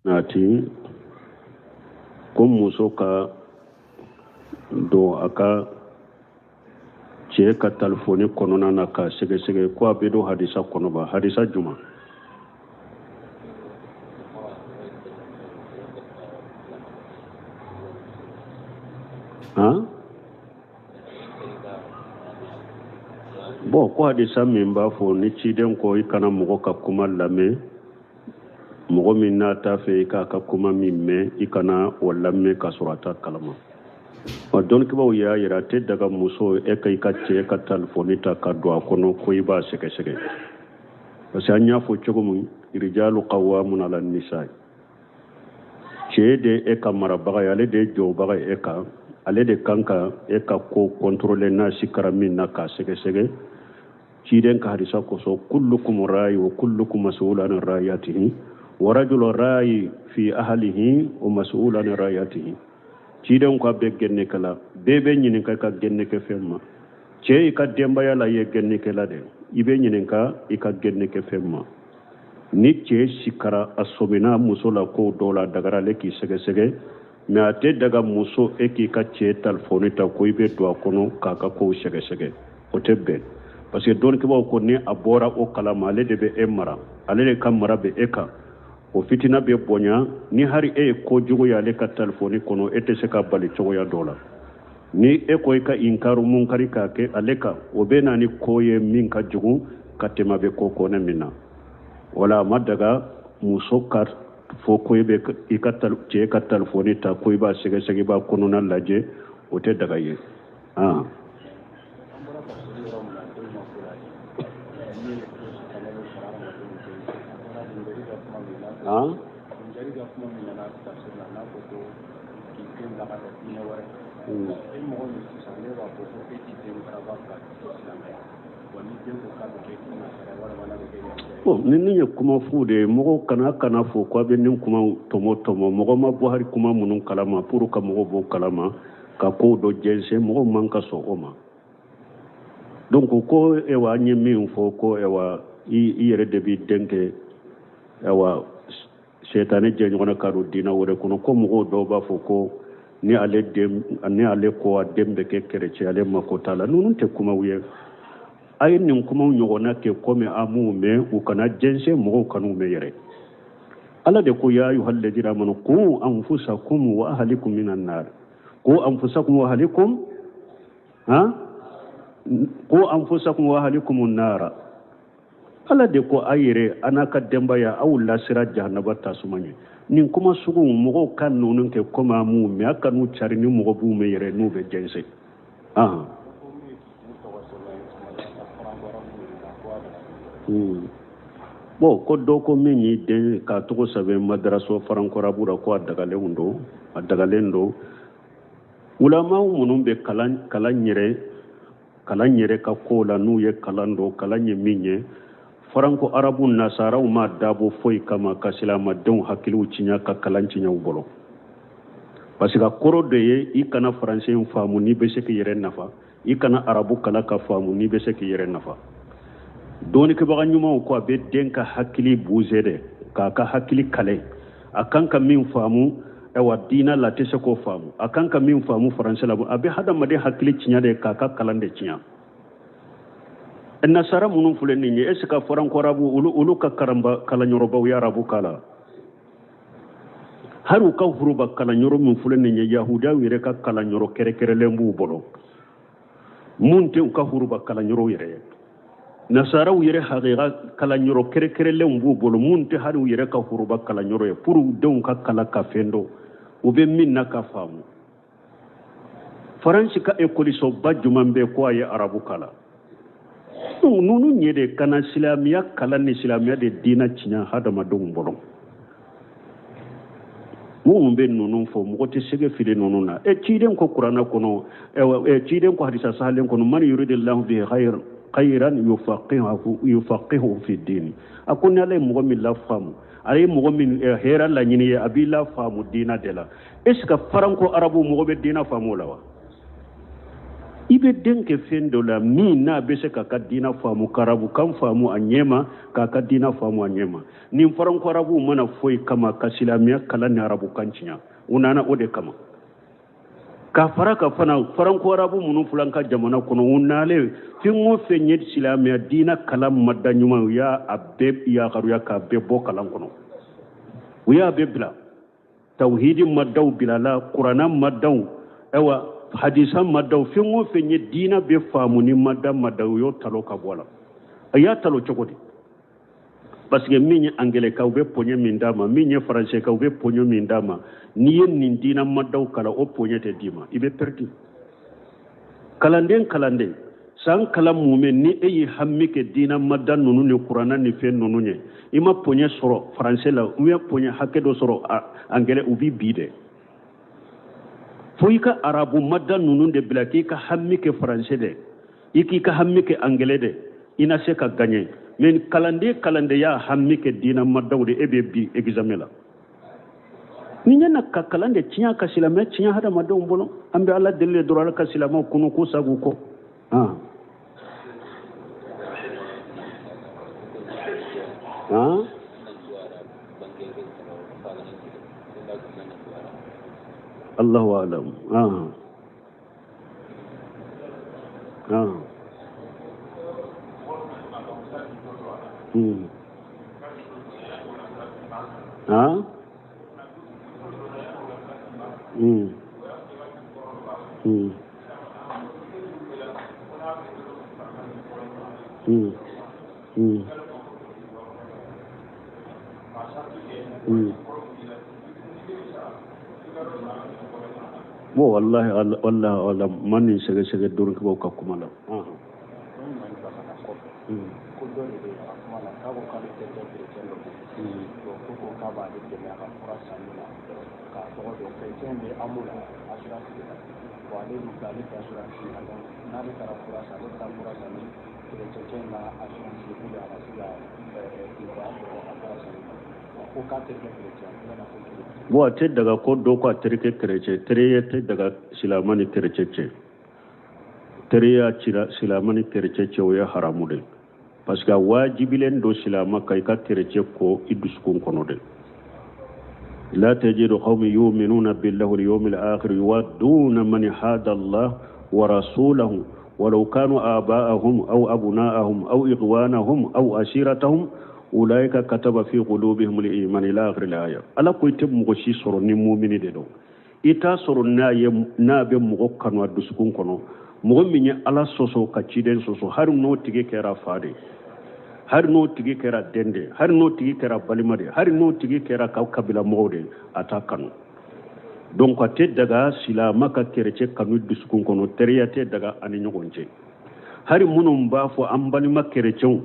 Nati ko muso ka don a ka cɛ ka talifoni kɔnɔna na k'a sɛgɛsɛgɛ, ko a bɛ don hadisa kɔnɔ ba? Hadisa juma? Han, bon, ko hadisa min b'a fɔ ni ciden ko i kana mɔgɔ ka kuma lamɛn, mɔgɔ min n'a t'a fɛ i k'a ka kuma min mɛn, i kana o lamɛn k'a sɔrɔ a t'a kalama. Wa dɔnnikɛbaaw y'a yira, a tɛ daga muso e ka i ka cɛ ka talifɔni ta ka don a kɔnɔ ko i b'a sɛgɛsɛgɛ, parce que an y'a fɔ cogo min, rijalu qawwamun ala nisa, cɛ de e ka marabaga ye, ale de ye jɔbaga ye e kan, ale de kan ka e ka ko contrôler, n'a sikara min na k'a sɛgɛsɛgɛ. Ciden ka hadisa kosɔn, kullukum rayi wa kullukum mas'ul an ra'iyatihi wa rajulu rayi fi ahlihi wa mas'ul an ra'iyatihi. Ciden ko a bɛɛ gɛnnekɛla, bɛɛ bɛ ɲininka i ka gɛnnekɛ fɛn ma. Cɛ, i ka denbaya la, i ye gɛnnikɛla de, i bɛ ɲininka i ka gɛnnikɛ fɛn ma. Ni cɛ sikara, a sɔmina muso la kow dɔw la, a dagara ale k'i sɛgɛsɛgɛ, mais a tɛ daga muso e k'i ka cɛ talifɔni ta ko i bɛ don a kɔnɔ k'a ka kow sɛgɛsɛgɛ. O tɛ bɛn, parce que dɔnnikɛbaaw ko ni a bɔra o kalama, ale de bɛ e mara, ale de ka mara bɛ e kan, o fitina bɛ bonya. Ni hari e ye kojugu ye ale ka talifɔni kɔnɔ, e tɛ se ka bali cogoya dɔ la. Ni e ko i ka inkaru munkari k'a kɛ ale kan, o bɛ na ni ko ye min ka jugu ka tɛmɛ a bɛ ko kɔnɛ min na. Wala a ma daga muso ka fɔ ko i bɛ i ka cɛ ka talifɔni ta ko i b'a sɛgɛsɛgɛ, i b'a kɔnɔna lajɛ, o tɛ daga ye. Ah. Ah. Bon, ni ye kuma fu de ye. Mɔgɔw kana fɔ ko a bɛ nin kuma tɔmɔ tɔmɔ. Mɔgɔ ma bɔ hali kuma minnu kalama pour ka mɔgɔw bɔ kalama ka kow dɔ jɛnsɛn, mɔgɔw man ka sɔn o ma. Donc ko ewa, an ye min fɔ ko ewa, i yɛrɛ de b'i den kɛ ewa sɛtanɛ jɛɲɔgɔn ka don diinɛ wɛrɛ kɔnɔ, ko mɔgɔw dɔw b'a fɔ ko ni ale den, ni ale ko a den bɛ kɛ chrétien, ale mako t'a la. Ninnu tɛ kumaw ye. A ye nin kumaw ɲɔgɔnna kɛ komi a m'u mɛn, u kana jɛnsɛn, mɔgɔw kan'u mɛn yɛrɛ. Ala de ko ya ayuha alladhina amanu qu anfusakum wa ahlikum minan nar, qu anfusakum wa ahlikum, ha, qu anfusakum wa ahlikum nara. Ala de ko a yɛrɛ a n'a ka denbaya, aw lasira jahanaba tasuma ɲɛ. Nin kuma sugu, mɔgɔw ka ninnu kɛ komi a m'u mɛn, a kan'u cari ni mɔgɔ b'u mɛn yɛrɛ n'u bɛ jɛnsɛn. Ahan. Bon, ko dɔ ko min y'i den k'a tɔgɔ sɛbɛn madaraso franco arabe la, ko a dagalen don, a dagalen don. Ulamaw minnu bɛ kalan yɛrɛ ka ko la, n'u ye kalan don, kalan ye min ye, franco arabe, nasaraw ma dabɔ foyi kama ka silamadenw hakiliw tiɲɛ, ka kalan tiɲɛ u bolo, parce que a kɔrɔ de ye i kana faransɛ faamu n'i bɛ se k'i yɛrɛ nafa, i kana arabu kalan ka faamu n'i bɛ se k'i yɛrɛ nafa. Dɔɔnikɛbaga ɲumanw ko a bɛ den ka hakili bouger de, k'a ka hakili kale. A kan ka min faamu ayiwa diinɛ la, a tɛ se k'o faamu. A kan ka min faamu faransɛ la, a bɛ hadamaden hakili tiɲɛ de, k'a ka kalan de tiɲɛ. Nasara minnu filɛ nin ye, est ce que franco arabe, olu ka karanba kalanyɔrɔbaw ye arabu kalan? Hali u ka foroba kalanyɔrɔ min filɛ nin ye, yahudiyaw yɛrɛ ka kalanyɔrɔ kɛrɛkɛrɛnlen b'u bolo mun tɛ u ka foroba kalanyɔrɔw yɛrɛ ye. Nasaraw yɛrɛ hakika kalanyɔrɔ kɛrɛkɛrɛnlenw b'u bolo mun tɛ hali u yɛrɛ ka foroba kalanyɔrɔ ye, pour u denw ka kalan ka fɛn dɔn u bɛ min na ka faamu. Faransi ka ekɔlisoba jumɛn bɛ ko a ye arabu kalan? Ninnu ɲɛ de kana silamɛya kalan ni silamɛya de diinɛ tiɲɛ hadamadenw bolo. Minnu bɛ ninnu fɔ, mɔgɔ tɛ sɛgɛ fili ninnu na. E ciden ko kuranɛ kɔnɔ, ciden ko hadisa sahalen kɔnɔ, man yuridillahu bihi khayran yufaqihu fi dini. A ko ni Ala ye mɔgɔ min lafaamu, a ye mɔgɔ min hɛrɛ laɲini ye, a b'i lafaamu diinɛ de la. Est ce que franco arabe mɔgɔ bɛ diinɛ faamu o la wa? I bɛ den kɛ fɛn dɔ la min n'a bɛ se k'a ka diina faamu, ka arabukan faamu a ɲɛ ma, k'a ka diina faamu a ɲɛ ma. Nin faranko arabuw ma na foyi kama ka silamɛya kalan ni arabukan tiɲɛ, u nana o de kama. Ka fara ka fana faranko arabu minnu filɛ an ka jamana kɔnɔ, u nalen fɛn o fɛn ye silamɛya diina kalan mada ɲuman, u y'a bɛɛ yakaruya k'a bɛɛ bɔ kalan kɔnɔ, u y'a bɛɛ bila. Tawhidi madaw bilala, kuranna madaw, ayiwa hadisa madaw, fɛn o fɛn ye diina bɛ faamu ni mada madaw, u y'o talo ka bɔ a la. A y'a talo cogo di? Parce que min ye angɛlɛka, u bɛ poɲɛ min d'a ma, min ye faransɛka, u bɛ poɲɛ min d'a ma, n'i ye nin diina madaw kalan, o poɲɛ tɛ d'i ma, i bɛ pɛridi. Kalanden san kalan mumɛ, ni e y'i hami kɛ diina mada ninnu ni kuranna ni fɛn ninnu ye, i ma poɲɛ sɔrɔ faransɛ la, u ye poɲɛ hakɛ dɔ sɔrɔ angɛlɛ, u b'i bi dɛ. Fo i ka arabu mada ninnu de bila k'i ka hami kɛ faransɛ dɛ, i k'i ka hami kɛ angɛlɛ dɛ, i na se ka gaɲɛ. Mais kalanden y'a hami kɛ diina madaw de, e bɛ bi examen la. Ni ɲɛna ka kalan de tiɲɛ, ka silamɛ tiɲɛ hadamadenw bolo. An bɛ Ala deli de dɔrɔn, Ala ka silamɛw kunu k'u sago kɔ. Allahu alam. Bon, wallahi wallahi alam, man nin sɛgɛsɛgɛ dɔnnikɛbaaw ka kuma la. Ko dɔ de bɛ yen a ka kuma la, k'a ko k'ale terikɛ kerecɛn dɔ bɛ yen, ko ko k'a b'ale dɛmɛ a ka fura sanni na, k'a tɔgɔ dɔn. Kerecɛn bɛ AMO la, assurance de la. Bon, ale dun filɛ, ale tɛ assurance la, donc n'ale taara fura san, ale bɛ taa fura san ni kerecɛn in ka assurance ye pour que a ka se ka nɔgɔya sɔrɔ a fura sanni na. Ko k'a terikɛ kerecɛn, yala ko cogo di? Bon, a tɛ daga ko dɔ ko a terikɛ kerecɛn. Teriya tɛ daga silama ni kerecɛn cɛ. Teriya cira silama ni kerecɛn cɛ, o ye haramu de, parce que a wajibilen don silama ka i ka kerecɛn ko i dusukun kɔnɔ de. La tajidu qawmin yu'minuna billahi wal yawmil akhir yuwadduna man hada Allah wa rasulahu walau kanu aba'ahum aw abna'ahum aw ikhwanahum aw ashiratahum ulaika kataba fi qulubihim al-iman ila akhir al-aya. Ala ko i tɛ mɔgɔ si sɔrɔ ni mumini de don, i t'a sɔrɔ n'a bɛ mɔgɔ kanu a dusukun kɔnɔ, mɔgɔ min ye Ala sɔsɔ ka ciden sɔsɔ, hali n'o tigi kɛra fa de, hali n'o tigi kɛra den de, hali n'o tigi kɛra balima de, hali n'o tigi kɛra ka kabila mɔgɔw de, a t'a kanu. Donc a tɛ daga silama ka kerecɛ kanu dusukun kɔnɔ, teriya tɛ daga ani ɲɔgɔn cɛ. Hali minnu b'a fɔ an balima kerecɛnw,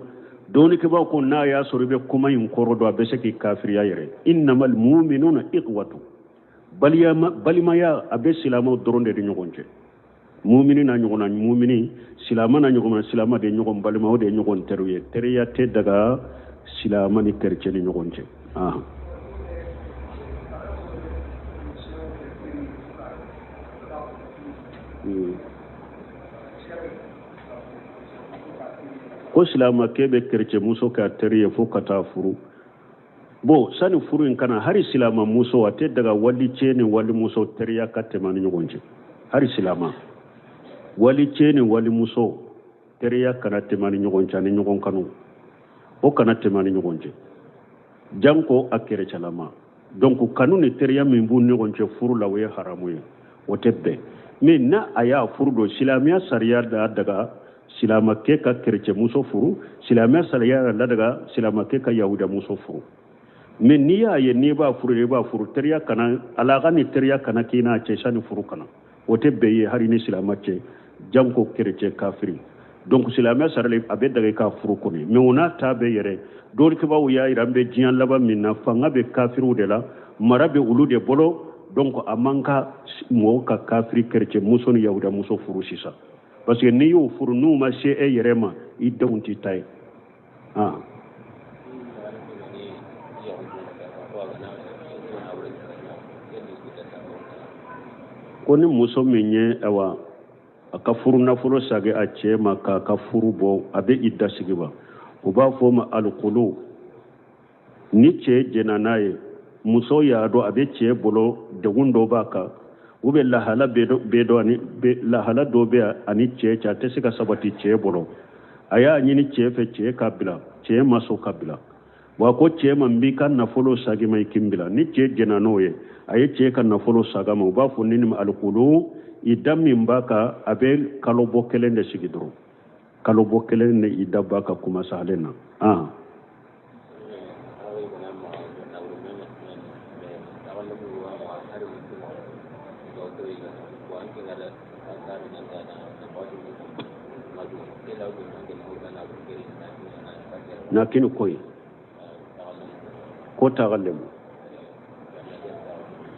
dɔnnikɛbaaw ko n'a y'a sɔrɔ i bɛ kuma in kɔrɔ dɔn, a bɛ se k'i kafiriya yɛrɛ. Innamal mu'minuna ikhwatu, balimaya a bɛ silamɛw dɔrɔn de ni ɲɔgɔn cɛ. Mumini na ɲɔgɔn na mumini, silama na ɲɔgɔn na silama de ɲɔgɔn balima, o de ye ɲɔgɔn teriw ye. Teriya tɛ daga silama ni kerecɛn ni ɲɔgɔn cɛ. Ko silamakɛ bɛ kerecɛnmuso kɛ a teri ye fo ka taa furu. Bon, sani furu in kana, hali silamamuso a tɛ daga walicɛ ni walimuso teriya ka tɛmɛ ni ɲɔgɔn cɛ. Hali silama walicɛ ni walimuso teriya kana tɛmɛ ni ɲɔgɔn cɛ, ani ɲɔgɔn kanu o kana tɛmɛ ni ɲɔgɔn cɛ, janko a kerecɛlama. Donc kanu ni teriya min b'u ɲɔgɔn cɛ furu la, o ye haramu ye, o tɛ bɛn. Mais n'a a y'a furu don, silamɛya sariya da daga silamakɛ ka kerecɛmuso furu, silamɛya sariya la daga silamakɛ ka yahudamuso furu. Mais n'i y'a ye n'i b'a furu, i b'a furu, teriya kana alaka ni teriya kana k'i n'a cɛ sani furu kana, o tɛ bɛn ye hali ni silama cɛ, janko kerecɛ kafiri. Donc silamɛya sariya a bɛ daga i k'a furu kɔni, mais o n'a ta bɛɛ yɛrɛ, dɔnnikɛbaaw y'a yira an bɛ diɲɛ laban min na, fanga bɛ kafiriw de la, mara bɛ olu de bolo. Donc a man ka mɔgɔw ka kafiri kerecɛ muso ni yahuda muso furu sisan, parce que n'i y'o furu, n'u ma se e yɛrɛ ma, i denw t'i ta ye. Ko ni muso min ye awa A ka furu nafolo sagi a cɛ ma k'a ka furu bɔ, a bɛ idda sigi wa? U b'a fɔ o ma alukulu. Ni cɛ jɛnna n'a ye, muso y'a dɔn a bɛ cɛ bolo, degun dɔ b'a kan, ou bien lahala bɛ dɔ ani lahala dɔ bɛ a ni cɛ cɛ, a tɛ se ka sabati cɛ bolo, a y'a ɲini cɛ fɛ cɛ k'a bila, cɛ ma sɔn k'a bila. Wa ko cɛ ma, n b'i ka nafolo sagi ma, i k'i bila. Ni cɛ jɛnna n'o ye, a ye cɛ ka nafolo sag'a ma, u b'a fɔ nin ma alikulu. Idda min b'a kan, a bɛ kalo bɔ kelen de sigi dɔrɔn, kalo bɔ kelen de idda b'a kan kuma sahalen na. Ah, na kini koyi ko tagallemu.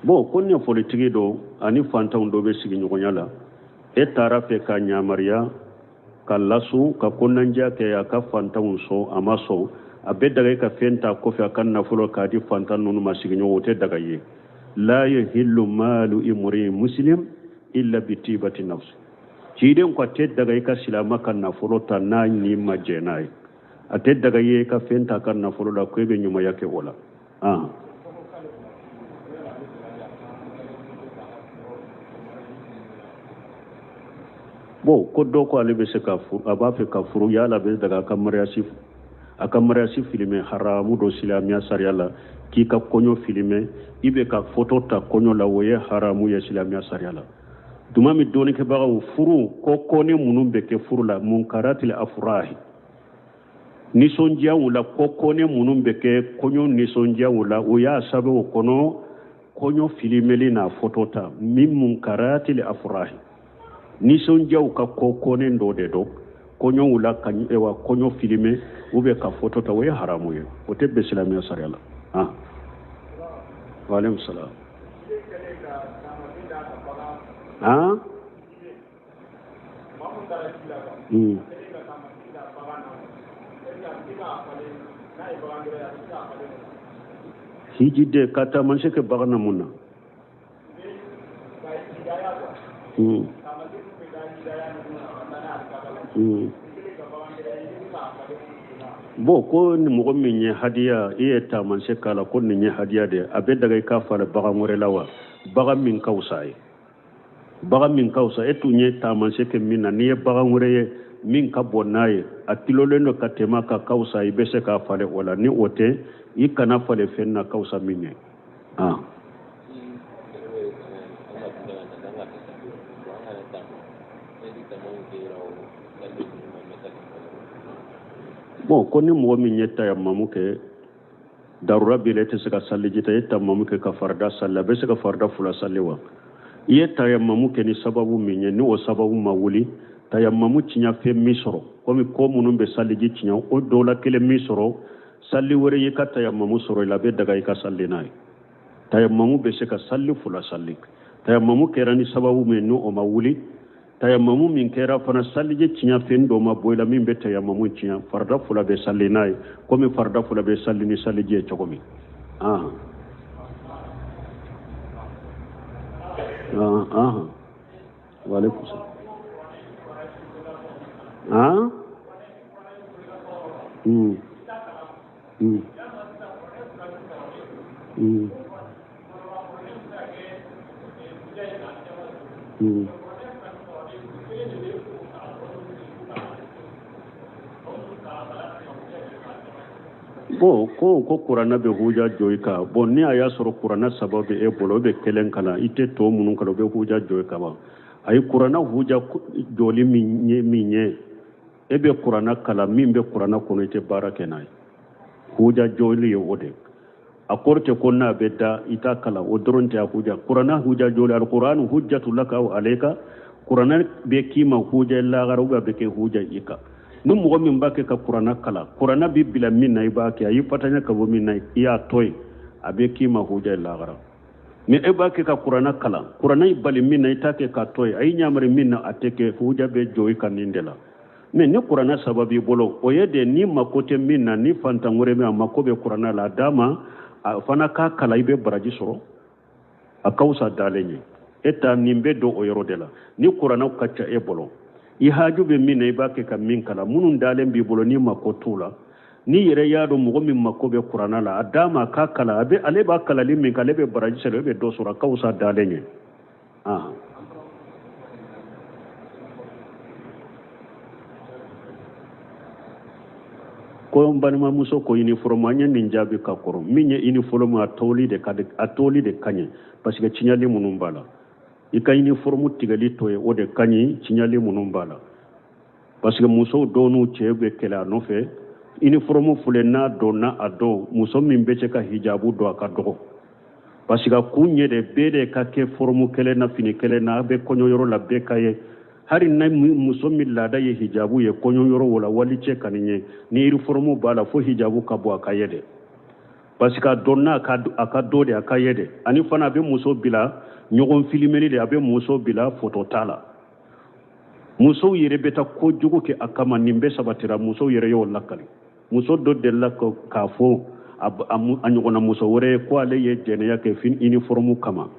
Bon, ko nafolotigi dɔ ani fantanw dɔ bɛ sigiɲɔgɔnya la, e taara fɛ ka ɲamariya ka lasu ka kɔnɔnandiya kɛ a ka fantanw sɔn, a ma sɔn. A bɛ daga i ka fɛn ta kɔfɛ a ka nafolo k'a di fantan ninnu ma sigiɲɔgɔn? O tɛ daga ye. La yahillu malu imri muslim illa bitibati nafsi. Ciden ko a tɛ daga i ka silama ka nafolo ta n'a ni ma jɛn n'a ye. A tɛ daga ye i ka fɛn ta ka nafolo la ko e bɛ ɲumanya kɛ o la. Ah, bon, ko dɔ ko ale bɛ se ka furu, a b'a fɛ ka furu, yala a bɛ daga a ka mariage filime? Haramu don silamɛya sariya la k'i ka kɔɲɔ filime, i bɛ ka foto ta kɔɲɔ la, o ye haramu ye silamɛya sariya la. Tuma min dɔnnikɛbagaw furu ko kɔni minnu bɛ kɛ furu la, munkaratil afurahi, nisɔndiyaw la, ko kɔni minnu bɛ kɛ kɔɲɔ nisɔndiyaw la, o y'a sɛbɛn o kɔnɔ kɔɲɔ filimeli n'a foto ta min munkaratil afurahi, nisɔndiyaw ka ko kɔnen dɔ de don kɔɲɔw la, ka ewa kɔɲɔ filime ou bien ka foto ta, o ye haramu ye, o tɛ bɛn silamɛya sariya la. Ah, waaleykum salam. Ah, hijiden ka taamasiyɛn kɛ bagan na mun na? Bon, ko ni mɔgɔ min ye hadiya, i ye taamasiyɛn k'a la ko nin ye hadiya de ye, a bɛ daga i k'a falen bagan wɛrɛ la wa, bagan min ka fisa ye, bagan min ka fisa e tun ye taamasiyɛn kɛ min na? N'i ye bagan wɛrɛ ye min ka bon n'a ye, a kilolen don ka tɛmɛ ka ka fisa, i bɛ se k'a falen o la. Ni o tɛ, i kana falen fɛn na ka fisa min ye. Ah, bon, ko ni mɔgɔ min ye tayamamu kɛ, darura b'i la, e tɛ se ka saliji ta, e tayamamu kɛ ka farida sali, a bɛ se ka farida fila sali wa? I ye tayamamu kɛ ni sababu min ye, ni o sababu ma wuli, tayamamu tiɲɛ fɛn min sɔrɔ, komi ko minnu bɛ saliji tiɲɛ, o dɔw la kelen min sɔrɔ, sali wɛrɛ y'i ka tayamamu sɔrɔ i la, a bɛ daga i ka sali n'a ye. Tayamamu bɛ se ka sali fila sali. Tayamamu kɛra ni sababu min ye, ni o ma wuli, tayamamu min kɛra fana, saliji tiɲɛ fɛn dɔ ma bɔ i la min bɛ tayamamu tiɲɛ, farida fila bɛ sali n'a ye, komi farida fila bɛ sali ni saliji ye cogo min. Ah ah ah, waaleykum salam. Ah, Bon, ko kuranna bɛ huja jɔ i kan. Bon, ni a y'a sɔrɔ kuranna saba bɛ e bolo, o bɛ kelen kalan, i tɛ tɔ minnu kalan, o bɛ huja jɔ i kan wa? A ye kuranna huja jɔli min ye, e bɛ kuranna kalan, min bɛ kuranna kɔnɔ, i tɛ baara kɛ n'a ye, huja jɔli ye o de. A kɔrɔ tɛ ko n'a bɛ da i t'a kalan, o dɔrɔn tɛ a huja. Kuranna huja jɔli, alkuranu hujjatu laka aw alayka, kuranna bɛ k'i ma huja lagara ou bien a bɛ kɛ huja i kan. Ni mɔgɔ min b'a kɛ ka kuranna kalan, kuranna bɛ bila min na, i b'a kɛ, a y'i fatanya ka bɔ min na, i y'a to yen, a bɛ k'i ma huja lagara. Ni e b'a kɛ ka kuranna kalan, kuranna y'i bali min na, i t'a kɛ k'a to yen, a y'i ɲamari min na, a tɛ kɛ, huja bɛ jɔ i kan nin de la. Mais ni kuranna saba b'i bolo, o ye de ni mako tɛ min na, ni fantan wɛrɛ min a mako bɛ kuranna la, a d'a ma, a fana k'a kalan, i bɛ baraji sɔrɔ, a ka fisa dalen ye. E ta nin bɛ don o yɔrɔ de la. Ni kuranɛw ka ca e bolo, i haju bɛ min na, i b'a kɛ ka min kalan. Minnu dalen b'i bolo, n'i mako t'u la, n'i yɛrɛ y'a dɔn mɔgɔ min mako bɛ kuranɛ la, a d'a ma a k'a kalan. A bɛ ale b'a kalali min kɛ, ale bɛ baraji sɔrɔ, e bɛ dɔ sɔrɔ. A ka fisa dalen ye. Ko n balimamuso ko uniforme, an ye nin jaabi ka kɔrɔ. Min ye uniforme, a toli de ka di, a toli de ka ɲi, parce que tiɲɛli minnu b'a la, i ka uniforme tigɛli to ye, o de ka ɲi, tiɲɛli minnu b'a la, parce que musow dɔw n'u cɛ bɛ kɛlɛ a nɔfɛ. Uniforme filɛ, n'a donna a dɔn, muso min bɛ se ka hijabu don, a ka dɔgɔ, parce que a kun ye de bɛɛ de ka kɛ forme kelen na, fini kelen na, a bɛ kɔɲɔyɔrɔ la, bɛɛ ka ye. Hali na muso min laada ye hijabu ye kɔɲɔyɔrɔ o la, wali cɛ ka nin ye, ni uniforme b'a la, fo hijabu ka bɔ a ka ye de, parce que a dɔnna a ka dɔ de a ka ye de. Ani fana a bɛ muso bila ɲɔgɔn filimeli de, a bɛ muso bila foto ta la. Musow yɛrɛ bɛ taa kojugu kɛ a kama. Nin bɛɛ sabatira, musow yɛrɛ y'o lakali. Muso dɔ delila k'a fɔ a ɲɔgɔnna muso wɛrɛ ye ko ale ye jɛnɛya kɛ fin uniforme kama.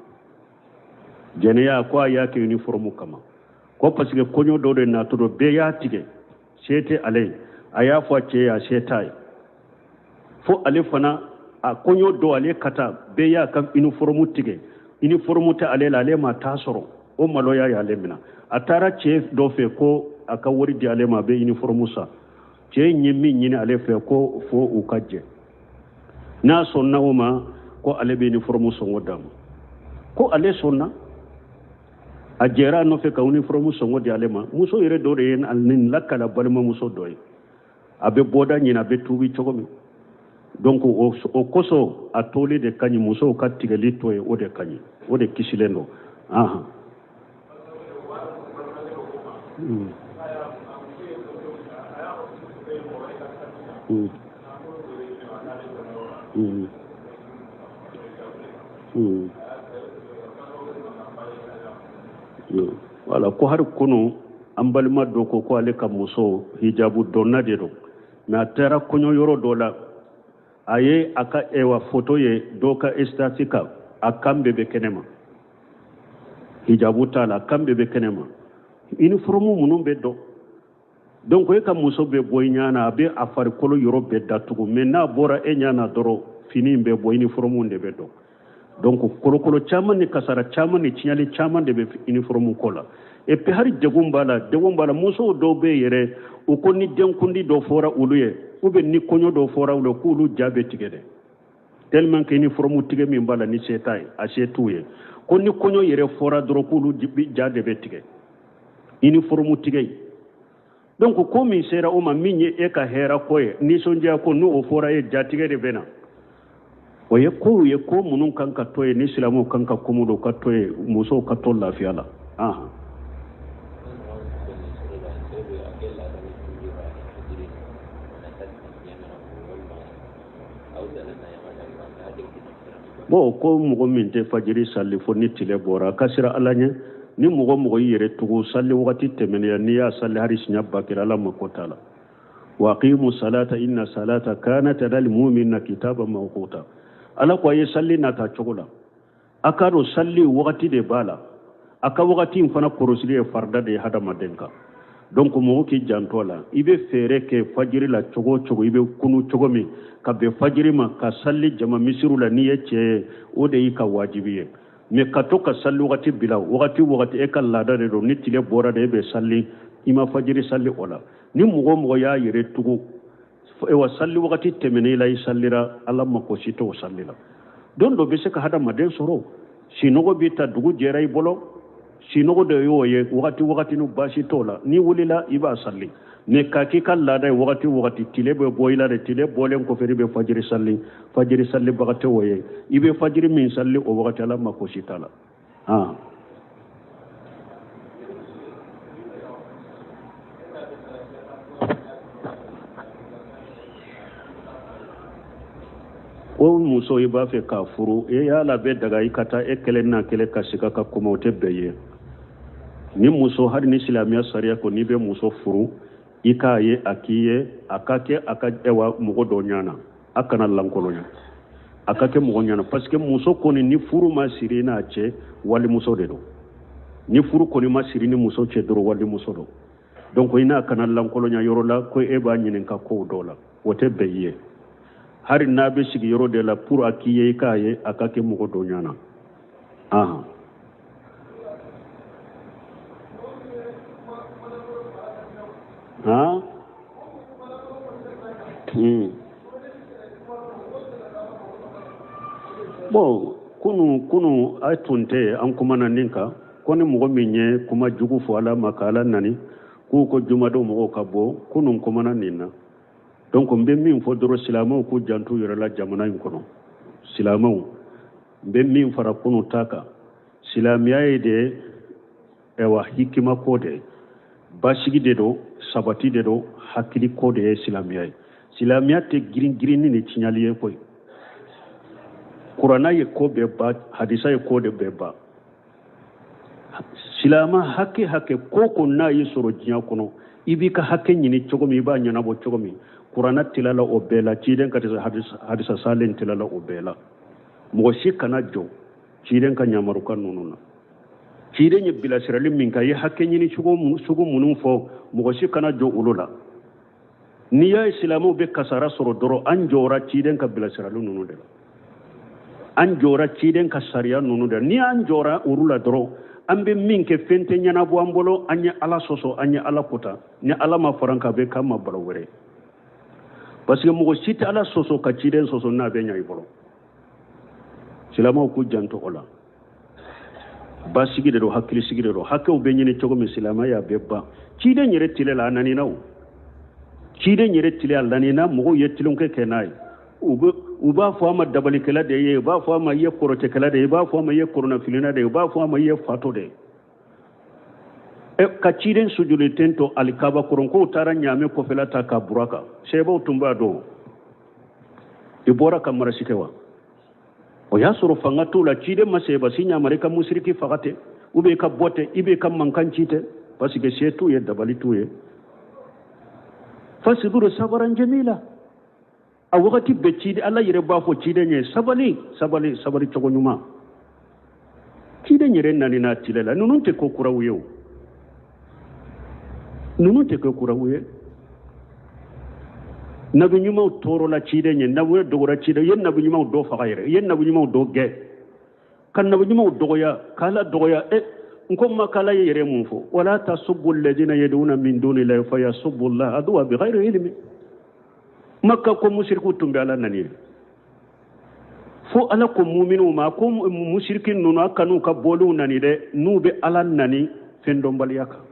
Jɛnɛya, ko a y'a kɛ uniforme kama, ko parce que kɔɲɔ dɔ de natɔ don, bɛɛ y'a tigɛ, se tɛ ale ye. A y'a fɔ a cɛ ye, a se t'a ye, fo ale fana a kɔɲɔ dɔ ale ka taa, bɛɛ y'a ka uniforme tigɛ, uniforme tɛ ale la, ale ma taa sɔrɔ, o maloya y'ale minɛ. A taara cɛ dɔ fɛ ko a ka wari di ale ma, a bɛ uniforme san. Cɛ in ye min ɲini ale fɛ, ko fo u ka jɛ, n'a sɔnna o ma, ko ale bɛ uniforme sɔngɔ d'a ma. Ko ale sɔnna, a jɛra a nɔfɛ ka uniforme sɔngɔ di ale ma. Muso yɛrɛ dɔ de ye nin lakala, balimamuso dɔ ye, a bɛ bɔda ɲini, a bɛ tuubi cogo min. Donc o kosɔn a toli de ka ɲi, musow ka tigɛli to ye, o de ka ɲi, o de kisilen don. Ahan. Wala ko hari kunu an balima dɔ ko ko ale ka muso hijabu donna de don, mais a taara kɔɲɔ yɔrɔ dɔ la, a ye a ka ewa foto ye dɔ ka statut kan, a kan bɛɛ bɛ kɛnɛ ma, hijabu t'a la, a kan bɛɛ bɛ kɛnɛ ma, uniforme minnu bɛ dɔn. Donc e ka muso bɛ bɔ i ɲɛ na, a bɛ a farikolo yɔrɔ bɛɛ datugu, mais n'a bɔra e ɲɛ na dɔrɔn, fini in bɛ bɔ, uniforme de bɛ dɔn. Donc kolokolo caman ni kasara caman ni tiɲɛli caman de bɛ uniforme ko la. Et puis hali degun b'a la, degun b'a la. Musow dɔw bɛ yɛrɛ, u ko ni denkundi dɔ fɔra olu ye, ou bien ni kɔɲɔ dɔ fɔra olu ye, k'olu ja bɛ tigɛ dɛ, tellement que uniforme tigɛ min b'a la, ni se t'a ye, a se t'u ye, ko ni kɔɲɔ yɛrɛ fɔra dɔrɔn, k'olu ja de bɛ tigɛ, uniforme tigɛ. Donc ko min sera o ma, min ye e ka hɛrɛ ko ye, nisɔndiya ko, n'o fɔra e, jatigɛ de bɛ na. O ye kow ye, ko minnu kan ka to ye, ni silamɛw kan ka ko minnu ka to ye, musow ka to lafiya la. Ahan. Bon, ko mɔgɔ min tɛ fajiri sali fo ni tile bɔra, a ka siran Ala ɲɛ. Ni mɔgɔ mɔgɔ y'i yɛrɛ tugu sali wagati tɛmɛnen, n'i y'a sali hali siɲɛ 1000, Ala mako t'a la. Wa aqimu salata inna salata kanat alal mu'minina kitaban mawquta. Ala ko a ye sali nata cogo la, a k'a dɔn sali wagati de b'a la, a ka wagati in fana kɔrɔsili ye farida de ye hadamaden kan. Donc mɔgɔ k'i janto a la, i bɛ fɛɛrɛ kɛ fajiri la cogo o cogo, i bɛ kunu cogo min ka bɛn fajiri ma, ka sali jama misiriw la, n'i ye cɛ ye, o de y'i ka wajibi ye. Mais ka to ka sali wagati bila wagati wagati, e ka laada de don, ni tile bɔra de e bɛ sali, i ma fajiri sali o la. Ni mɔgɔ o mɔgɔ y'a yɛrɛ tugu, ewa sali wagati tɛmɛnen i la, i salira, Ala mako si t'o sali la. Don dɔ bɛ se ka hadamaden sɔrɔ, sinɔgɔ b'i ta, dugu jɛra i bolo, sinɔgɔ de y'o ye, wagati wagati ni baasi t'o la, n'i wulila i b'a sali. Mais k'a k'i ka laada ye, wagati wagati tile bɛ bɔ i la de, tile bɔlen kɔfɛ i bɛ fajiri sali, fajiri salibaga tɛ o ye. I bɛ fajiri min sali o wagati, Ala mako si t'a la. Han. Ko muso i b'a fɛ k'a furu, e y'a labɛn daga, i ka taa e kelen n'a kelen ka sigi ka kuma, o tɛ bɛn ye. Ni muso, hali ni silamɛya sariya ko n'i bɛ muso furu, i k'a ye a k'i ye, a ka kɛ a ka ɛwa mɔgɔ dɔ ɲɛna, a kana lankolonya, a ka kɛ mɔgɔ ɲɛna, parce que muso kɔni ni furu ma siri i n'a cɛ, walimuso de don. Ni furu kɔni ma siri ni muso cɛ dɔrɔn walimuso don. Donc i n'a kana lankolonya yɔrɔ la ko e b'a ɲininka kow dɔ la, o tɛ bɛn i ye. Hali n'a bɛ sigi yɔrɔ de la pour a k'i ye, i k'a ye a ka kɛ mɔgɔ dɔ ɲɛna. Ahan. Han? Bon, kunu a tun tɛ an kumana nin kan ko ni mɔgɔ min ye kuma jugu fɔ Ala ma ka Ala nani, k'u ko jumadon mɔgɔw ka bɔ. Kunun kumana nin na. Donc n bɛ min fɔ dɔrɔn, silamɛw k'u janto u yɛrɛ la jamana in kɔnɔ. Silamɛw, n bɛ min fara kunu ta kan, silamɛya ye de ɛwa hikima ko de ye, basigi de don, sabati de don, hakili ko de ye silamɛya ye. Silamɛya tɛ girin girinni ni tiɲɛli ye koyi. Kuranna ye ko bɛɛ ban, hadisa ye ko de bɛɛ ban. Silama hakɛ hakɛ ko ko n'a y'i sɔrɔ diɲɛ kɔnɔ, i b'i ka hakɛ ɲini cogo min, i b'a ɲɛnabɔ cogo min, kuranna tilala o bɛɛ la, ciden ka hadisa salen tilala o bɛɛ la. Mɔgɔ si kana jɔ ciden ka ɲamarukan ninnu na. Ciden ye bilasirali min kɛ, a ye hakɛ ɲini cogo minnu fɔ, mɔgɔ si kana jɔ olu la. N'i y'a ye silamɛw bɛ kasara sɔrɔ dɔrɔn, an jɔra ciden ka bilasirali ninnu de la, an jɔra ciden ka sariya ninnu de la. Ni an jɔra olu la dɔrɔn, an bɛ min kɛ fɛn tɛ ɲɛnabɔ an bolo. An ye Ala sɔsɔ, an ye Ala kota. Ni Ala ma fara an kan, a bɛ k'an ma balo wɛrɛ, parce que mɔgɔ si tɛ Ala sɔsɔ ka ciden sɔsɔ n'a bɛ ɲɛ i bolo. Silamɛw k'u janto o la. Basigi de don, hakilisigi de don. Hakɛw bɛ ɲini cogo min, silamɛya y'a bɛɛ ban. Ciden yɛrɛ tile la, a nanina o ciden yɛrɛ tile a lanina, mɔgɔw ye tulonkɛ kɛ n'a ye. U b'a fɔ a ma dabalikɛla de ye, u b'a fɔ a ma i ye kɔrɔtɛkɛla de ye, u b'a fɔ a ma i ye kɔrɔnafilina de ye, u b'a fɔ a ma i ye fatɔ de ye. Ka ciden sujuli ten to alikaba kɔrɔ, k'o taara ɲaamɛ kɔfɛla ta ka bura kan. Sɛbɛw tun b'a dɔn i bɔra ka marasi kɛ wa? O y'a sɔrɔ fanga t'u la. Ciden ma sɛba si ɲamari ka musiriki faga tɛ, ou bien ka bɔ tɛ, i bɛ ka mankan ci tɛ, parce que se t'u ye, dabali t'u ye. Fasiburu sabaran jamila. A wagati bɛɛ ciden, Ala yɛrɛ b'a fɔ ciden ye sabali, sabali, sabali cogo ɲuman. Ciden yɛrɛ nani n'a tile la. Ninnu tɛ ko kuraw ye o, ninnu tɛ ko kuraw ye. Nabi ɲumanw tɔɔrɔla ciden ye, nabi dɔgɔra ciden ye, nabi ɲumanw dɔ faga yɛrɛ, i ye nabi ɲumanw dɔ gɛn, ka nabi ɲumanw dɔgɔya, k'Ala dɔgɔya. N ko ma k'Ala ye yɛrɛ mun fɔ? Wala tasubbu alladhina yad'una min dunillahi fayasubbu allaha adwa bighayri ilmi. Makka ko musiriku tun bɛ Ala nani ye, fo Ala ko muminuw ma ko musiriki ninnu, a kan'u ka bɔliw nani dɛ, n'u bɛ Ala nani fɛn dɔnbaliya kan.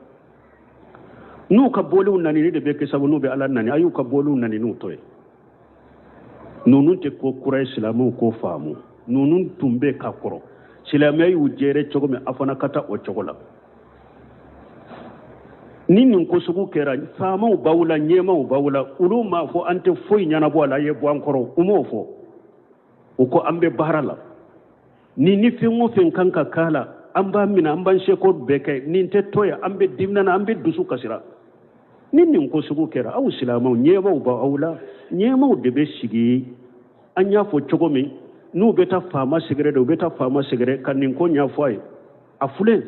N'u ka bɔliw nani de bɛ kɛ sababu n'u bɛ Ala nani, a y'u ka bɔliw nani n'u to ye. Ninnu tɛ ko kura ye, silamɛw k'o faamu. Ninnu tun bɛ ka kɔrɔ, silamɛya y'u jɛrɛ cogo min, a fana ka taa o cogo la. Ni nin ko sugu kɛra, faamaw b'aw la, ɲɛmaaw b'aw la, olu m'a fɔ an tɛ foyi ɲɛnabɔ a la, a ye bɔ an kɔrɔ. U m'o fɔ. U ko an bɛ baara la, ni fɛn o fɛn kan ka k'a la, an b'a minɛ, an b'an seko bɛɛ kɛ. Nin tɛ to yan, an bɛ dimina na, an bɛ dusu kasira. Ni nin ko sugu kɛra, aw silamɛw, ɲɛmaaw b'aw la, ɲɛmaaw de bɛ sigi. An y'a fɔ cogo min, n'u bɛ taa faama sɛgɛrɛ de, u bɛ taa faama sɛgɛrɛ ka nin ko ɲɛfɔ a ye. A filɛ,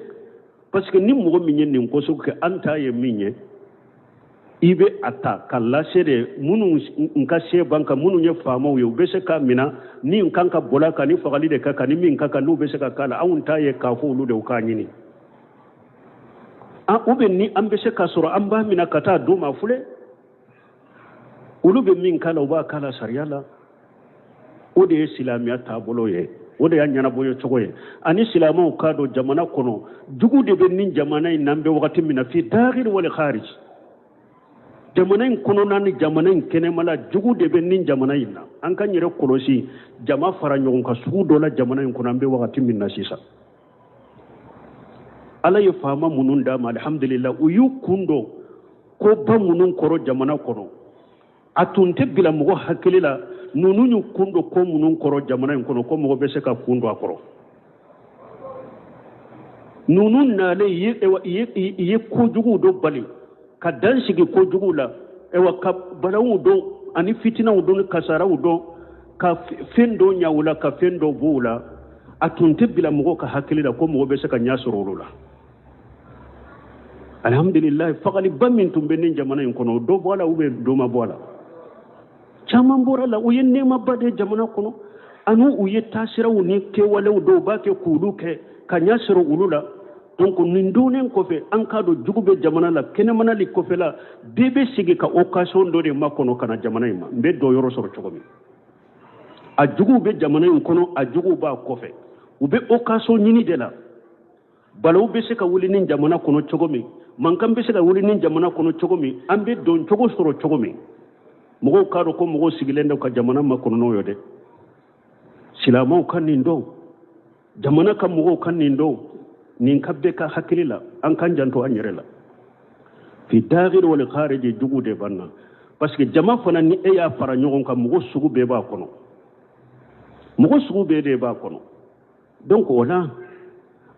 parce que ni mɔgɔ min ye nin ko sugu kɛ, an ta ye min ye, i bɛ a ta ka lase de minnu n ka se ban kan, minnu ye faamaw ye, u bɛ se k'a minɛ ni n kan ka bɔla kan, ni fagali de ka kan, ni min ka kan, n'u bɛ se ka k'a la. Anw ta ye k'a fɔ olu de u k'a ɲini. Ou bien ni an bɛ se k'a sɔrɔ, an b'a minɛ ka taa d'u ma. Filɛ, olu bɛ min k'a la, u b'a k'a la sariya la. O de ye silamɛya taabolo ye, o de y'a ɲɛnabɔ cogo ye. Ani silamɛw k'a dɔn jamana kɔnɔ, jugu de bɛ nin jamana in na. An bɛ wagati min na, fi dakhil wal kharij, jamana in kɔnɔna ni jamana in kɛnɛmala, jugu de bɛ nin jamana in na. An k'an yɛrɛ kɔlɔsi jama fara ɲɔgɔn kan sugu dɔ la jamana in kɔnɔ. An bɛ wagati min na sisan, Ala ye faama minnu d'a ma, alihamudulila, u y'u kun don koba minnu kɔrɔ jamana kɔnɔ, a tun tɛ bila mɔgɔ hakili la. Ninnu y'u kun don ko minnu kɔrɔ jamana in kɔnɔ, ko mɔgɔ bɛ se ka kun don a kɔrɔ. Ninnu nalen i ye kojuguw dɔ bali ka dan sigi kojuguw la, ka balawu dɔn ani fitinaw dɔn ni kasaraw dɔn, ka fɛn dɔ ɲa u la, ka fɛn dɔ bɔ u la. A tun tɛ bila mɔgɔ ka hakili la ko mɔgɔ bɛ se ka ɲɛ sɔrɔ olu la. Alhamdulilayi, fagaliba min tun bɛ nin jamana in kɔnɔ, o dɔ bɔ a la ou bien dɔ ma bɔ a la? Caman bɔra la. U ye nɛɛmaba de jamana kɔnɔ, ani u ye taasiraw ni kɛwalew dɔw b'a kɛ k'olu kɛ ka ɲɛ sɔrɔ olu la. Donc nin donnen kɔfɛ, an k'a dɔn jugu bɛ jamana la, kɛnɛmana ni kɔfɛla bɛɛ bɛ sigi ka occasion dɔ de makɔnɔ ka na jamana in ma. N bɛ dɔ yɔrɔ sɔrɔ cogo min. A juguw bɛ jamana in kɔnɔ, a juguw b'a kɔfɛ, u bɛ occasion ɲini de la. Balawu bɛ se ka wuli ni jamana kɔnɔ cogo min, mankan bɛ se ka wuli ni jamana kɔnɔ cogo min, an bɛ don cogo sɔrɔ cogo min. Mɔgɔw k'a dɔn ko mɔgɔw sigilen don ka jamana makɔnɔ n'o ye dɛ. Silamɛw ka nin dɔn, jamana ka mɔgɔw ka nin dɔn, nin ka bɛɛ ka hakili la. An k'an janto an yɛrɛ la. Fi dakhil wal kharij, jugu de b'an na, parce que jama fana, ni e y'a fara ɲɔgɔn kan, mɔgɔ sugu bɛɛ b'a kɔnɔ, mɔgɔ sugu bɛɛ de b'a kɔnɔ. Donc o la,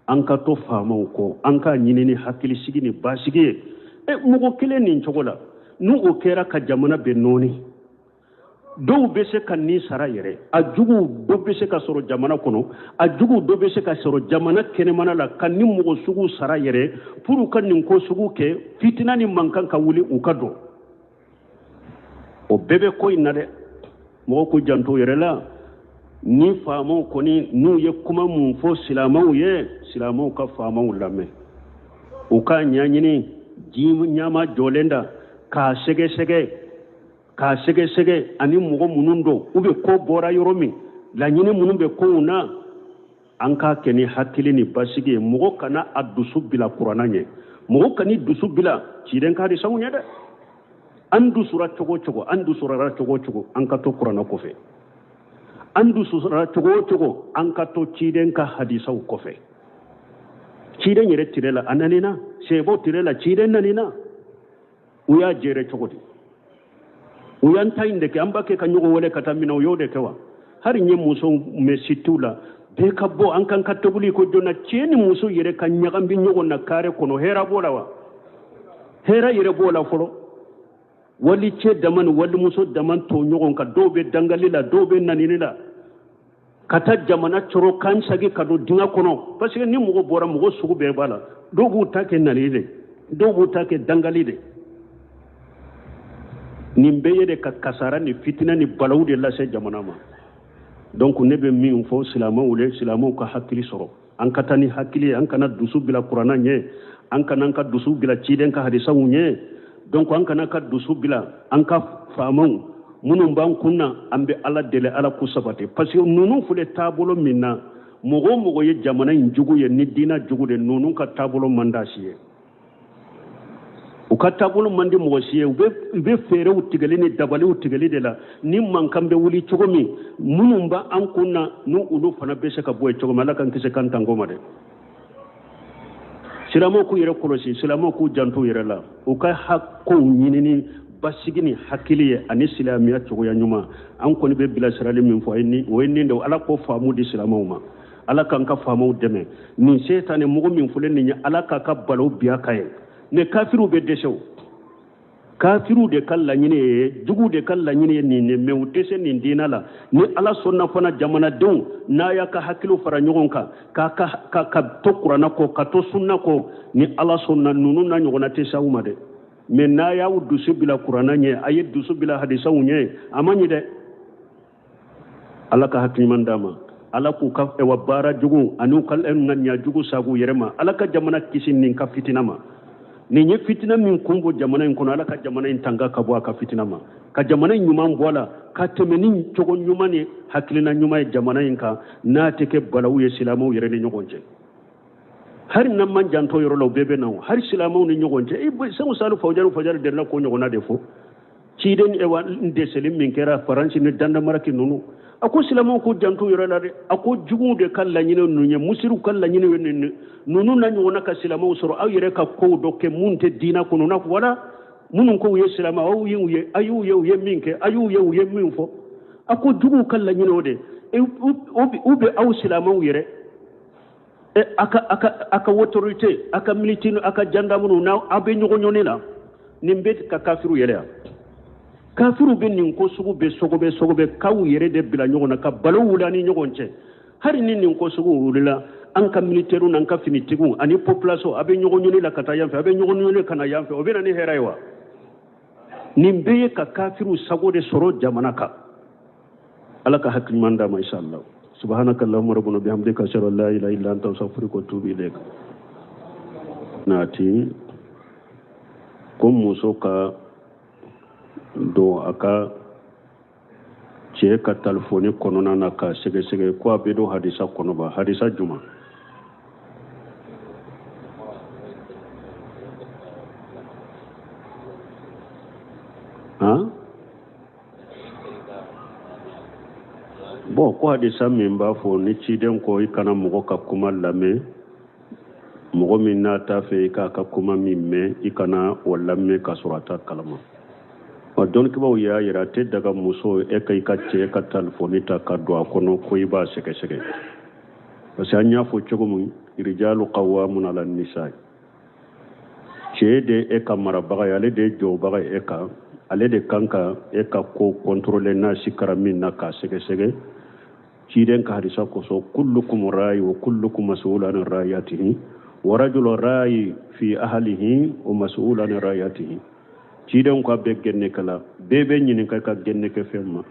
an ka to faamaw kɔ, an k'a ɲini ni hakilisigi ni basigi ye. E mɔgɔ kelen nin cogo la, n'u o kɛra ka jamana bɛ nɔɔni, dɔw bɛ se ka nin sara yɛrɛ. A juguw dɔ bɛ se ka sɔrɔ jamana kɔnɔ, a juguw dɔ bɛ se ka sɔrɔ jamana kɛnɛmana la, ka nin mɔgɔ sugu sara yɛrɛ pour ka nin ko sugu kɛ, fitina ni mankan ka wuli, u ka dɔn. O bɛɛ bɛ ko in na dɛ. Mɔgɔw k'u janto yɛrɛ la. Ni faamaw kɔni n'u ye kuma mun fɔ silamɛw ye, silamɛw ka faamaw lamɛn, u k'a ɲɛɲini, ji ɲama jɔlen da k'a sɛgɛsɛgɛ, k'a sɛgɛsɛgɛ, ani mɔgɔ minnu don, u bɛ ko bɔra yɔrɔ min, laɲini minnu bɛ kow na, an k'a kɛ ni hakili ni basigi ye. Mɔgɔ kana a dusu bila kuranna ɲɛ, mɔgɔ kan'i dusu bila ciden ka hadisaw ɲɛ dɛ. An dusura cogo cogo, an dusurara cogo cogo, an ka to kuranna kɔfɛ. An dusurara cogo o cogo, an ka to ciden ka hadisaw kɔfɛ. Ciden yɛrɛ tire la, a nanina sebo tire la, ciden nanina, u y'a jɛrɛ cogo di? U y'an ta in de kɛ, an b'a kɛ ka ɲɔgɔn wele ka taa minɛ, u y'o de kɛ wa? Hali n ye musow mɛn sitiw la, bɛɛ ka bɔ, an kan ka tobili ko joona, cɛ ni muso yɛrɛ ka ɲagami ɲɔgɔn na kare kɔnɔ, hɛrɛ b'o la wa? Hɛrɛ yɛrɛ b'o la fɔlɔ? Wali cɛ dama ni walimuso dama to ɲɔgɔn kan, dɔw bɛ dangali la, dɔw bɛ nanini la, ka taa jamana cɔrɔ k'an sagi ka don dingɛ kɔnɔ. Parce que ni mɔgɔ bɔra, mɔgɔ sugu bɛɛ b'a la. Dɔw b'u ta kɛ nanini de, dɔw b'u ta kɛ dangali de. Nin bɛɛ ye de ka kasara ni fitina ni balawu de lase jamana ma. Donc ne bɛ min fɔ silamɛw le, silamɛw ka hakili sɔrɔ, an ka taa ni hakili ye, an kana dusu bila kuranna ɲɛ, an kana an ka dusu bila ciden ka hadisaw ɲɛ. Donc an kana ka dusu bila an ka faamaw minnu b'an kun na. An bɛ Ala deli, Ala k'u sabati, parce que ninnu filɛ taabolo min na, mɔgɔ o mɔgɔ ye jamana in jugu ye ni diinɛ jugu de, ninnu ka taabolo man d'a si ye, u ka taabolo man di mɔgɔ si ye. U bɛ fɛɛrɛw tigɛli ni dabaliw tigɛli de la, ni mankan bɛ wuli cogo min, minnu b'an kun na, n'u olu fana bɛ se ka bɔ yen cogo min. Ala k'an kisi k'an tanko ma dɛ. Silamɛw k'u yɛrɛ kɔlɔsi, silamɛw k'u janto u yɛrɛ la, u ka kow ɲinini basigi ni hakili ye ani silamɛya cogoya ɲuman. An kɔni bɛ bilasirali min fɔ, o ye nin de. Ala k'o faamu di silamɛw ma, Ala k'an ka faamaw dɛmɛ. Nin setanɛ mɔgɔ min filɛ nin ye, Ala k'a ka balawu bin a kan ye. Ne kafiriw bɛ dɛsɛ, o kafiriw de ka laɲini ye, juguw de ka laɲini ye nin ye, mais u tɛ se nin diinɛ la. Ni Ala sɔnna fana, jamanadenw n'a y'a ka hakiliw fara ɲɔgɔn kan, ka to kuranna kɔ, ka to sunna kɔ, ni Ala sɔnna, ninnu n'a ɲɔgɔnna tɛ se aw ma dɛ. Mais n'a y'aw dusu bila kuranna ɲɛ, a ye dusu bila hadisaw ɲɛ, a ma ɲi dɛ. Ala ka hakili ɲuman d'a ma, Ala k'u ka ɛwa baara jugu ani u ka ŋaniya jugu sago yɛrɛ ma. Ala ka jamana kisi nin ka fitina ma. Nin ye fitina min kun bɔ jamana in kɔnɔ, Ala ka jamana in tanga ka bɔ a ka fitina ma, ka jamana in ɲuman bɔ a la, ka tɛmɛ ni cogo ɲuman ni hakilina ɲuman ye jamana in kan, n'a tɛ kɛ balawu ye silamɛw yɛrɛ ni ɲɔgɔn cɛ. Hali n'an man janto yɔrɔ la, u bɛɛ bɛ na o, hali silamɛw ni ɲɔgɔn cɛ. Segu Salu Fawjari Fawjari delila k'o ɲɔgɔnna de fɔ. Ciden ewa dɛsɛli min kɛra Faransi ni Dandamaraki ninnu, a ko silamɛw k'u janto yɔrɔ la dɛ. A ko juguw de ka laɲini ninnu ye, musiriw ka laɲini ye ninnu, ninnu na ɲɔgɔnna ka silamɛw sɔrɔ, aw yɛrɛ ka kow dɔ kɛ mun tɛ diinɛ kɔnɔ n'a fɔ wala minnu ko u ye silamɛ, aw ye u ye, a y'u ye u ye min kɛ, a y'u ye u ye min fɔ. A ko juguw ka laɲini o de, u bɛ aw silamɛw yɛrɛ a ka autorité, a ka militaire, a ka gendarme, n'aw aw bɛ ɲɔgɔn ɲɔni la, nin bɛ ka kafiriw yɛrɛ yan. Kafiriw bɛ nin ko sugu bɛ sɔgɔbɛ sɔgɔbɛ k'aw yɛrɛ de bila ɲɔgɔn na, ka balo wuli an ni ɲɔgɔn cɛ. Hali ni nin ko sugu wulila, An ka militɛriw n'an ka finitigiw ani population, a bɛ ɲɔgɔn ɲini la ka taa yan fɛ, a bɛ ɲɔgɔn ɲini ka na yan fɛ, o bɛ na ni hɛrɛ ye wa? Nin bɛɛ ye ka kafiriw sago de sɔrɔ jamana kan. Ala ka hakili ɲuman d'a ma, inshallah. Subhanaka allahumma rabbana bihamdika, ashhadu an la ilaha illa anta, astaghfiruka wa atubu ilayk. Nati ko muso ka don a ka cɛ ka talifoni kɔnɔna na k'a sɛgɛsɛgɛ, ko a bɛ don hadisa kɔnɔ ba? Hadisa juma? Han, bon, ko hadisa min b'a fɔ ni ciden ko i kana mɔgɔ ka kuma lamɛn, mɔgɔ min n'a t'a fɛ i k'a ka kuma min mɛn, i kana o lamɛn k'a sɔrɔ a t'a kalama. Wa dɔnnikɛbaaw y'a yira, a tɛ daga muso e ka i ka cɛ ka talifoni ta ka don a kɔnɔ ko i b'a sɛgɛsɛgɛ, parce que an y'a fɔ cogo min, rijalu qawwamun ala nisa, cɛ de e ka marabaga ye, ale de ye jɔbaga ye e kan, ale de kan ka e ka ko contrôler. N'a sikara min na, k'a sɛgɛsɛgɛ. Ciden ka hadisa kosɔn, kullukum rayi wa kullukum mas'ul an rayatihi wa rajulu rayi fi ahlihi wa mas'ul an rayatihi. Ciden ko a bɛɛ gɛnnekɛla, bɛɛ bɛ ɲininka i ka gɛnnekɛ fɛn ma.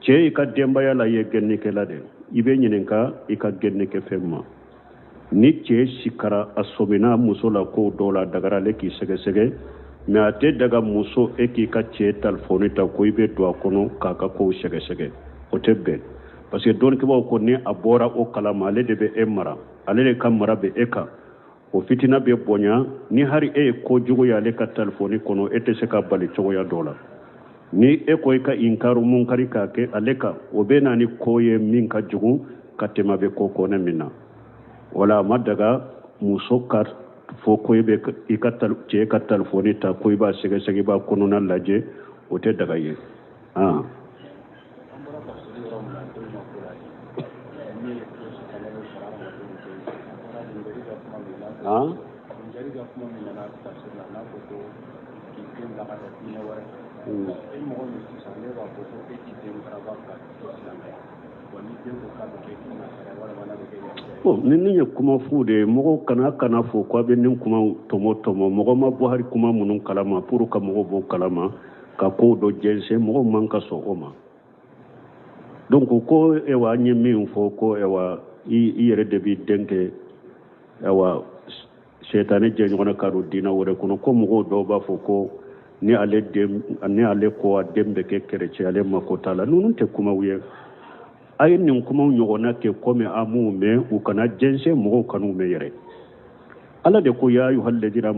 Cɛ, i ka denbaya la, i ye gɛnnikɛla de, i bɛ ɲininka i ka gɛnnikɛ fɛn ma. Ni cɛ sikara, a sɔmina muso la ko dɔw la, a dagara ale k'i sɛgɛsɛgɛ, mais a tɛ daga muso e k'i ka cɛ talifɔni ta ko i bɛ don a kɔnɔ k'a ka kow sɛgɛsɛgɛ. O tɛ bɛn, parce que dɔnnikɛbaaw ko ni a bɔra o kalama, ale de bɛ e mara, ale de ka mara bɛ e kan, o fitina bɛ bonya. Ni hari e ye kojugu ye ale ka talifɔni kɔnɔ, e tɛ se ka bali cogoya dɔ la. Ni e ko i ka inkaru munkari k'a kɛ ale kan, o bɛ na ni ko ye min ka jugu ka tɛmɛ a bɛ ko kɔnɛ min na. Wala a ma daga muso ka fɔ ko i bɛ i ka cɛ ka talifɔni ta ko i b'a sɛgɛsɛgɛ, i b'a kɔnɔna lajɛ, o tɛ daga ye. An bɔra ka sigi yɔrɔ min na, denw ma ko la ne ye ko sitanɛ bɛ sɔrɔ hadamadenw den a bɔra nin ka kuma min na, nin ka kuma min nana tafsir la, n'a ko ko k'i den bila ka taa diinɛ wɛrɛ fɛ, e mɔgɔ min sisan ne b'a fɔ ko e t'i den karaba ka kɛ silamɛ ye, bon, ni den ko k'a bɛ kɛ nasara walima n'a bɛ kɛ yahudiya ye? Bon, ni ye kuma fu de ye. Mɔgɔw kana fɔ ko a bɛ nin kuma tɔmɔ tɔmɔ. Mɔgɔ ma bɔ hali kuma minnu kalama pour ka mɔgɔw bɔ kalama ka kow dɔ jɛnsɛn, mɔgɔw man ka sɔn o ma. Donc ko ewa, an ye min fɔ ko ewa, i yɛrɛ de b'i den kɛ ewa sɛtanɛ jɛɲɔgɔn ka don diinɛ wɛrɛ kɔnɔ, ko mɔgɔw dɔw b'a fɔ ko ni ale den, ni ale ko a den bɛ kɛ chrétien, ale mako t'a la. Ninnu tɛ kumaw ye. A ye nin kumaw ɲɔgɔnna kɛ komi a m'u mɛn, u kana jɛnsɛn, mɔgɔw kan'u mɛn yɛrɛ. Ala de ko ya ayuha alladina